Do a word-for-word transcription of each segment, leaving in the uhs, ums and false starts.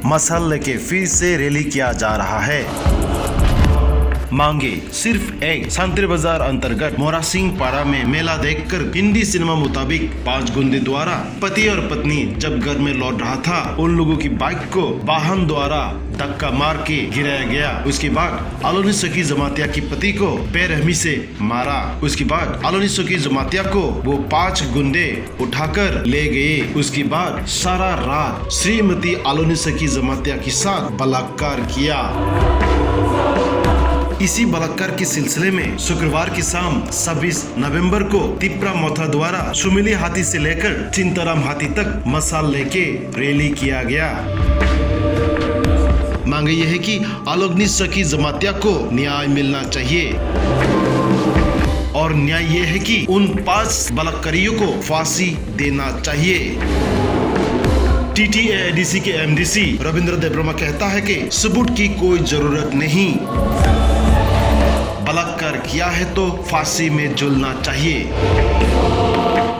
मशाल लेके फिर से रैली किया जा रहा है। मांगे सिर्फ एक। शांति बाजार अंतर्गत मोरासिंग पाड़ा में मेला देखकर हिंदी सिनेमा मुताबिक पांच गुंडे द्वारा पति और पत्नी जब घर में लौट रहा था, उन लोगों की बाइक को वाहन द्वारा धक्का मार के गिराया गया। उसके बाद आलोनी सखी जमातिया की पति को बेरहमी से मारा। उसके बाद आलोनी सखी जमातिया को वो पांच गुंडे उठाकर ले गए। उसके बाद सारा रात श्रीमती आलोनी सखी जमातिया के साथ बलात्कार किया। इसी बलात्कार के सिलसिले में शुक्रवार की शाम छब्बीस नवंबर को तिप्रा मोथा द्वारा सुमिली हाथी से लेकर चिंताराम हाथी तक मशाल लेके रैली किया गया। मांग यह है कि आलोनी सखी जमातिया को न्याय मिलना चाहिए और न्याय ये है कि उन पांच बलात्कारियों को फांसी देना चाहिए। टीटीएआईडीसी के एमडीसी रविंद्र देबबर्मा कहता है कि सबूत की कोई जरूरत नहीं, बलात्कार किया है तो फांसी में झूलना चाहिए।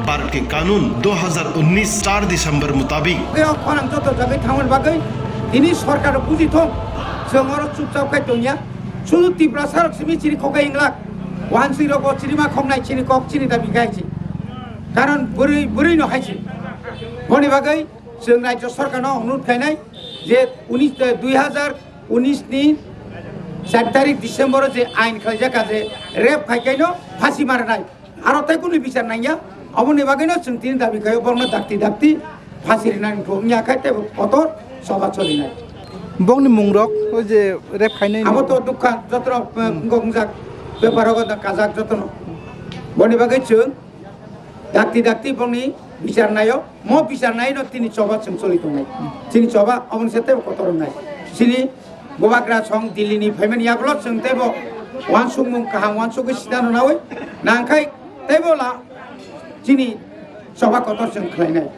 भारत के कानून दो हज़ार उन्नीस चार दिसंबर मुताबिक। Khorang joto jagwi thangmani bagwi tini sorkar buji thung, chwng oro chupchap khai tongya. Sudu Tiprasa rok simi chini kok inglak. Wansui rok bo chini ma khoknai, chini kok chini dabi khai si. Karon bwrwi, bwrwi no hai si. Boni bagwi chwng rajyo sorkar no onurodh khainai je unis, eh, dui hazar unis ni char tarik December o je ain khlaijak je rape khai kaino phasi marnai. Aro tei kunu bichar nangya, aboni bagwino chwng tini dabi khaio borokno dakti dakti phasi rinani wngkha, wngya khe teibo kotor choba cholinai. Bokni mungrok, o je rape khainai abo to dukha jotono, eh, wngkok wngjak, bepar rogo da kajak jotono. Boni bagwi chwng dakti dakti bokni bichar naio, mo bichar naino tini choba chwng choli tongnai. Chini choba aboni se teibo kotor wngnai. Chini Bubagra song Delhi ni phaimani yagulo chwng teibo uansukmung kaham uansugwi sidano nawi nangkhai teibo la chini choba kotor chwng khlainai.